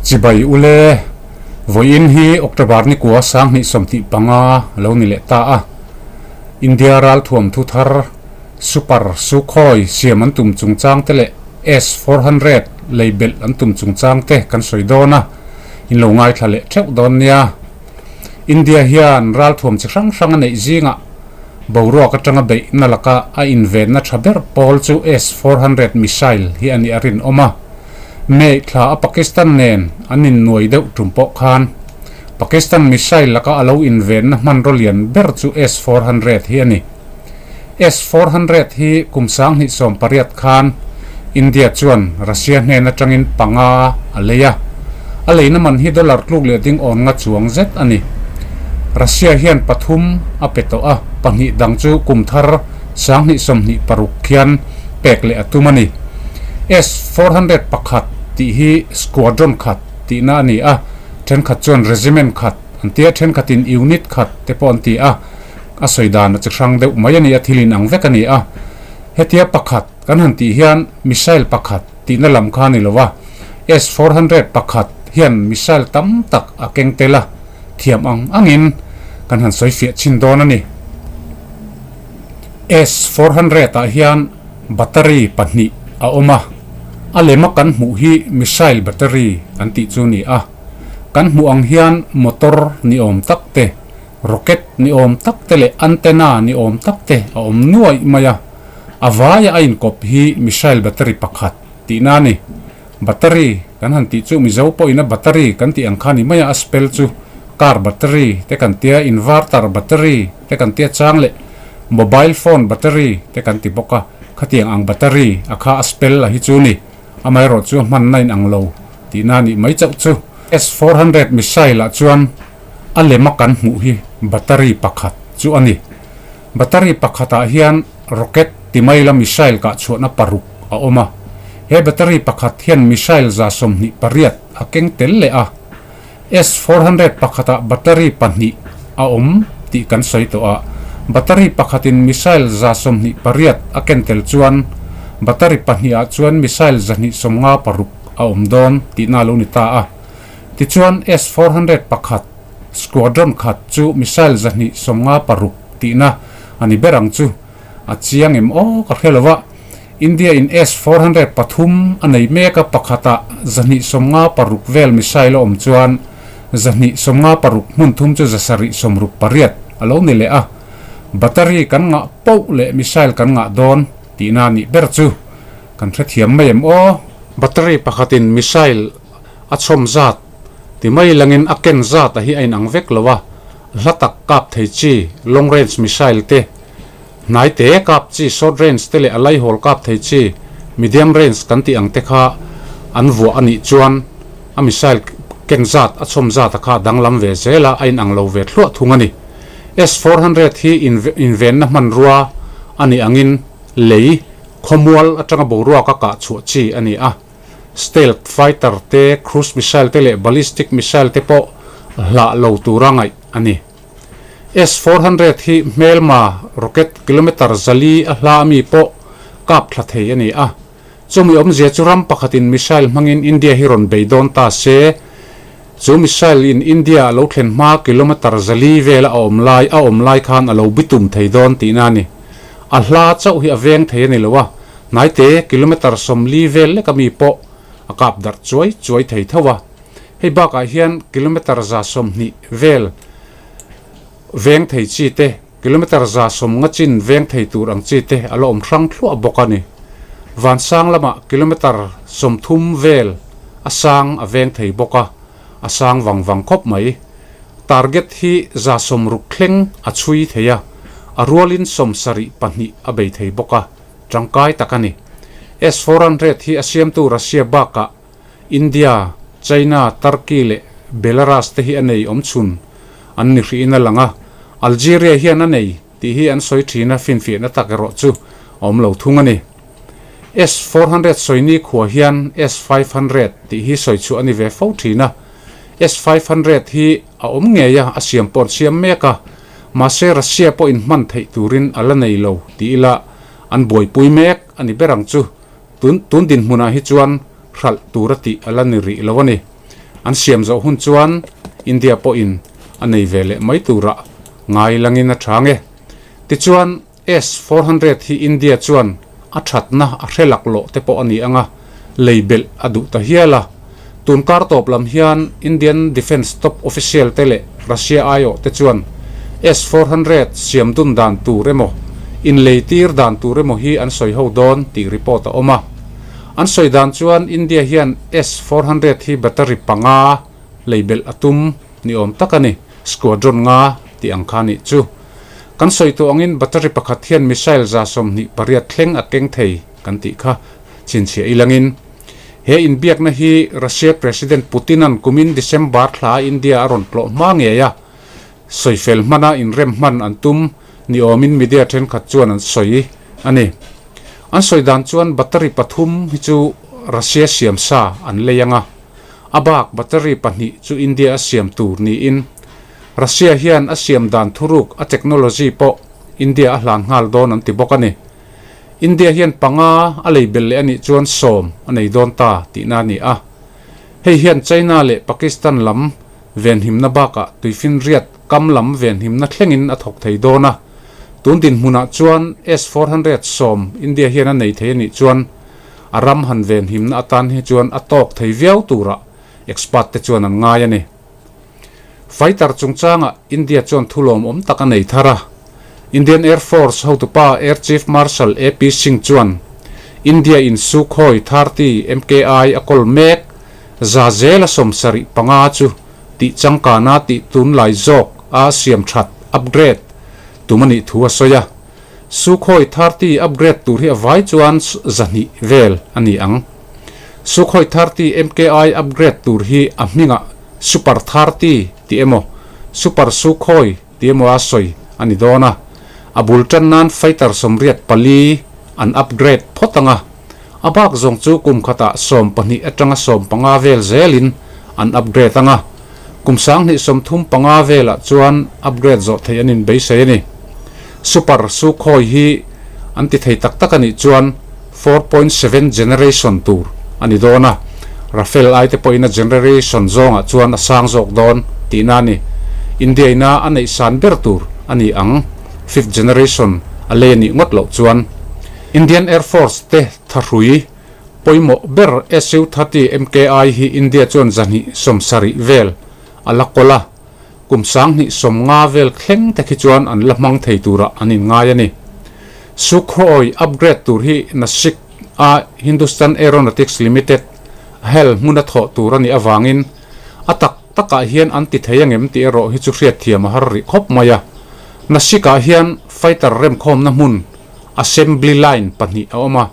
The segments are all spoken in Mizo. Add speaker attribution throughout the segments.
Speaker 1: Chibai ule, vawiin hi October ni kua sanghnih sawmtih panga a lo ni leh ta a. India ralthuam thu thar Super Sukhoi siam an tum chungchang te leh S 400 lei belh an tum chungchang te kan sawi dawn a, in lo ngaithla leh theuh dawn nia. India hian ralthuam chi hrang hrang a neih zingah boruak atanga beihna laka a invenna tha ber pawl chu S 400 missile hi a nih a rinawm a. May thla a Pakistan nen an innuai deuh tum pawh khan Pakistan missile laka a lo invenna hmanraw lian ber chu S 400 hi a ni. S 400 hi kum 2018 khan India chuan Russia hnen atangin panga a lei a, a leina man hi dollar tluk leh ding awn nga chuang zet a ni. Russia hian pathum a pe tawh a, pahnih dang chu kum thar 2026 khian pek leh a tum a ni. S 400 pakhat tih hi squadron khat tihna a ni a, thenkhat chuan regiment khat an ti a, thenkhatin unit khat te pawh an ti a. A sawi dan a chi hrang deuh mai a ni a, thil inang vek a ni a. Hetia pakhat kan han tih hian missile pakhat tihna lam kha a ni lo a, S 400 pakhat hian missile tam tak a keng tel a, thiam ang angin kan han sawi fiah chhin dawn a ni. S 400 ah hian battery pahnih a awm a, a lema kan hmuh hi missile battery an tih chu a ni a. Kan hmuh ang hian motor ni awm tak te, Rocket ni awm tak te leh antenna ni awm tak te a awm nuaih mai a, a vaia a inkawp hi missile battery pakhat tihna a ni. Battery kan han tih chu Mizo pawhin a battery kan tih ang kha ni mai a, a spell chu car battery te kan tia, inverter battery te kan tia chang leh mobile phone battery te kan ti bawk a, khatiang ang battery a kha a spell a hi chu ni. Amaherawhchu a hmanna inang lo tihna a nih mai chauh chu. S 400 missile ah chuan A lema kan hmuh hi battery pakhat chu a ni. Battery pakhatah hian rocket ti mai la missile kah chhuahna paruk a awm a. He battery pakhat hian missile 28 a keng tel leh a. S 400 pakhatah battery pahnih a awm tih kan sawi tawh a. Battery pakhatin missile 28 a ken tel chuan battery pahnihah chuan missile 256 a awm dawn tihna a lo ni ta a. Tichuan S 400 pakhat squadron khat chu missile 256 tihna a ni ber ang chu. A chiang em aw ka hre lo a. India in S 400 pathum a nei mek a, pakhatah 256 vel missile a awm chuan 256 hmun thum chu 768 a lo ni leh a. Battery kan ngah poh leh missile kan ngah dawn tihna a nih ber chu. Kan hrethiam mai em aw. Battery pakhatin missile A chhawm zat ti mai langin a ken zat a hi a inang vek lo a, hla tak kap thei chi long range missile te, hnai te kap chi short range te leh a laihawl kap thei chi medium range kan tih ang te kha an vuah a nih chuan a missile ken zat a chhawm zat a kha a danglam ve zel a, a inang lo ve thluah thung a ni. S 400 hi invenna hmanrua a nih angin lei khawmual atanga boruak a kah chhuah chi a ni a. Stealth fighter te, cruise missile te leh ballistic missile te pawh hlah lo tura ngaih a ni. S 400 hi hmelma rocket kilometre 400 a hla ami pawh kap thla thei a ni a. Chumi awmzia chu ram pakhatin missile hmangin India hi rawn bei dawn ta se, chu missile in India a lo thlen hma kilometre 400 vela a awm lai a awm lai khan a lo bitum thei dawn tihna a ni. A hla chauh hi a veng thei a ni lo a, Hnaite kilometre 40 vel lek ami pawh a kap darh chuai chuai thei tho a. Hei bakah hian kilometre 120 vel veng thei chi te, kilometre 150 chin veng thei tur ang chi te a la awm hrang thluah bawk a ni. Vansang lamah kilometre 30 vel a sang a veng thei bawk a, a sang vang vang khawp mai. Target hi 60 thleng a chhui thei a, a rualin 72 a bei thei bawk a. Tangkai tak a ni. S 400 hi a siamtu Russia bakah India, China, Turkey leh Belarus te hi a nei awm chhun an ni hrihin a lang a, Algeria hian a nei tih hi an sawi thin a, finfiahna tak erawh chu a awm lo thung a ni. S 400 sawini khua hian S 500 tih hi sawi chhuah a ni ve fo thin a, S 500 hi a awm ngei a, a siam pawh an siam mek a, Mahse Russia pawh in hman theih turin a la nei lo ti ila an buaipui mek a ni ber ang chu. Tun tun dinhmunah hi chuan hralh tur a tih a la ni rih lo a ni. An siam zawh hun chuan India pawhin a nei ve leh mai turah ngai langin a chang e. Tichuan, S 400 hi India chuan a thatna a hre laklawh te pawh a ni ang a, lei belh a duh ta hial a. Tun kar tawp lam hian Indian Defence top official te leh Russia aiawh te chuan S 400 siam dun dan tur emaw, inlei tir dan tur emaw hi an sawi ho dawn tih report a awm a. An sawi dan chuan India hian S 400 hi battery panga lei belh a tum ni awm tak a ni. Squadron nga tih ang kha nih chu. Kan sawi tawh angin battery pakhat hian missile 28 thleng a keng thei kan tih kha chhinchhiah ilangin he inbiakna hi Russia President Putin-a'n kumin December thla India a rawn tlawh hma ngei a, sawifel hmana inrem hman an tum ni awmin media thenkhat chuan an sawi a ni. An sawi dan chuan battery pathum hi chu Russia siam sa an lei ang a. A bak battery pahnih chu India a siam tur niin Russia hian a siam dan thuruk a technology pawh India a hlan nghal dawn an ti bawk a ni. India hian panga a lei belh leh a nih chuan sawm a nei dawn ta tihna a ni a. Hei hian China leh Pakistan lam venhimna bakah tuifinriat kam lam venhimna thlengin a thawk thei dawn a. Tun dinhmunah chuan S 400 sawm India hian a nei thei a nih chuan A ram han venhimna atan hi chuan a tawk thei viau turah expert te chuan an ngai a ni. Fighter chungchangah India chuan thu lawmawm tak a nei thar a. Indian Air Force hotupa Air Chief Marshal AP Singh chuan India in Sukhoi 30 MKI a kawl mek za zela 75 chu tih changkana tih tunlai zawk a siam that, upgrade, tum a nih thu a sawi a. Sukhoi 30 upgrade tur hi a vai chuan 200 vel a ni ang. Sukhoi 30 MKI upgrade tur hi a hmingah Super 30 tih emaw Super Sukhoi tih emaw a sawi a ni dawn a. A bul tan nan fighter 84 an upgrade phawt ang a. A bak zawng chu kum khatah 12 atanga 15 vel zelin an upgrade ang a. Kum 2035 velah chuan upgrade zawh theih an inbeisei a ni. Super Sukhoi hi an ti thei tak tak a nih chuan 4.7 generation tur a ni dawn a, Rafale ai te pawhin a generation zawngah chuan a sang zawk dawn tihna a ni. India ina a neih san ber tur a ni ang, fifth generation a lei a nih ngawt loh chuan. Indian Air Force te thahrui pawimawh ber SU-30 MKI hi India chuan 270 vel a la kawl a, kum 2050 vel thleng te khi chuan an la hmang thei turah an inngai a ni. Sukhoi upgrade tur hi Nashik a Hindustan Aeronautics Limited, HAL, hmuna thawh tur a nih avangin a tak takah hian an ti thei angem tih erawh hi chu hriatthiam a har rih khawp mai a. Nashik ah hian fighter remkhawmna hmun Assembly line pahnih a awm a,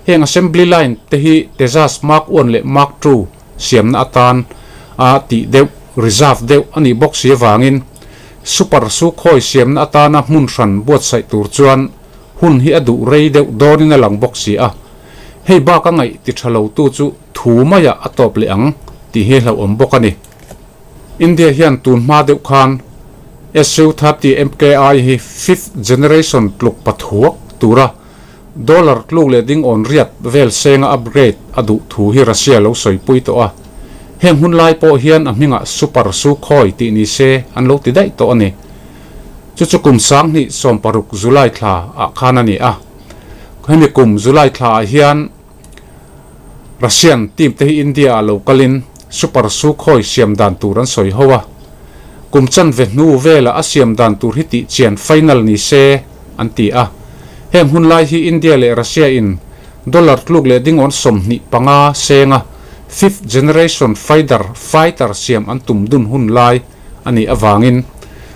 Speaker 1: heng assembly line te hi Tejas Mark One leh Mark Two siamna atan a tih deuh, reserve deuh a nih bawk si avangin Super Sukhoi siamna atana hmun hran buatsaih tur chuan hun hi a duh rei deuh dawnin a lang bawk si a. Hei bak a ngaih ti tha lo tu chu thu maiah a tawp leh ang tih hi hlauhawm bawk a ni. India hian tun hma deuh khan SU-30 MKI hi fifth generation tluk pathuak tura dollar tluk leh ding awn riat vel senga upgrade a duh thu hi Russia lo sawipui tawh a. Heng hun lai pawh hian a hmingah Super Sukhoi tih ni se an lo ti daih tawh a ni. Chu chu kum 2016 July thla ah khan a ni a. Hemi kum July thla ah hian Russian team te hi India ah lo kalin Super Sukhoi siam dan tur an sawi ho a, kum chanve hnu velah a siam dan tur hi tih chian final ni se an ti a. Heng hun lai hi India leh Russia in dollar tluk leh dingawn 25 senga fifth generation fighter fighter siam an tum dun hun lai a nih avangin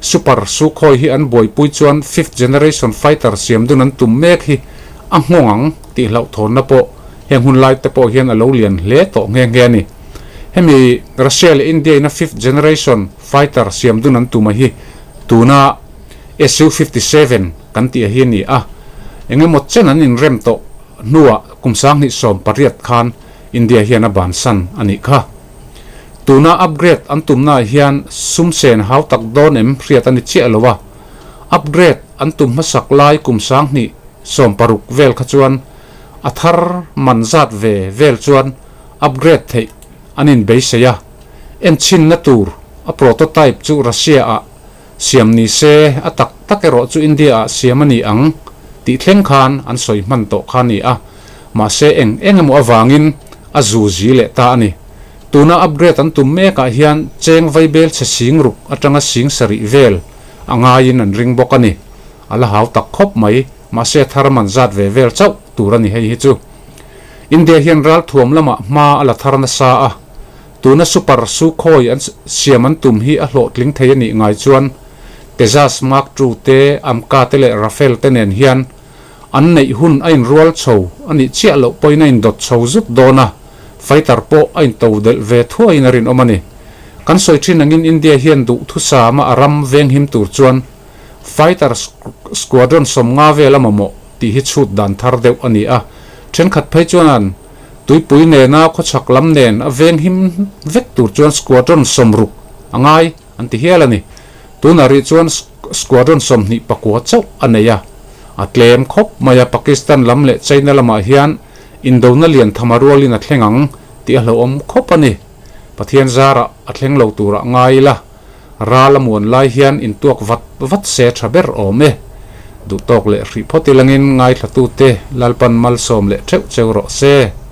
Speaker 1: Super Sukhoi hi an buaipui chuan fifth generation fighter siam dun an tum mek hi a nghawng ang tih hlauhthawnna pawh heng hun lai te pawh hian a lo lian hle tawh nghe nghe a ni. Hemi Russia leh India ina fifth generation fighter siam dun an tum a hi tuna Su-57 kan tih a hi a ni a, engemaw chen an inrem tawh hnuah kum 2018 khan India hian a bansan a nih kha. Tuna upgrade an tumnaah hian sum sen hau tak dawn em hriat a ni chiah lo a, upgrade an tum hmasak lai kum 2016 vel kha chuan a thar man zat ve vel chuan upgrade theih an inbeisei a. Enchhinna tur a prototype chu Russia ah siam ni se a tak tak erawh chu India ah siam a ni ang tih thleng khan an sawi hman tawh kha a ni a, mahse eng eng emaw avangin a zu zi leh ta a ni. Tuna upgrade an tum mekah hian cheng vaibel chhe sing ruk atanga sing sarih vel a ngaiin an ring bawk a ni. A la hau tak khawp mai, mahse a thar man zat ve vel chauh tur a ni hei hi chu. India hian ralthuam lamah hma a la thar nasa a, tuna super Sukhoi an siam an tum hi a hlawhtling thei a nih ngai chuan Tejas Mark II te, Amka te leh Rafale te nen hian an neih hun a inrual chho a nih chiah loh pawhin a indawt chho zut dawn a, fighter pawh a into delh ve thuaiin a rinawm a ni. Kan sawi thin angin India hian duhthusama a ram venghim tur chuan Fighter squadron 50 vel a mamawh tih hi chhut dan thar deuh a ni a, thenkhat phei chuan tuipui nena khawchhak lam nen a veng him vek tur chuan squadron 60 a ngai an ti hial a ni. Tunah rih chuan squadron 29 chauh a nei a, a tlem khawp mai a, Pakistan lam leh China lamah hian indona lian thama rualin a thleng ang tih a hlauhawm khawp a ni. Pathian zarah a thleng lo turah ngai ila. Ral a muan lai hian intuak vat vat se tha ber awm e. Duhtawk leh hrih phawt ilangin ngaithlatute Lalpan malsawm leh theuh cheu rawh se.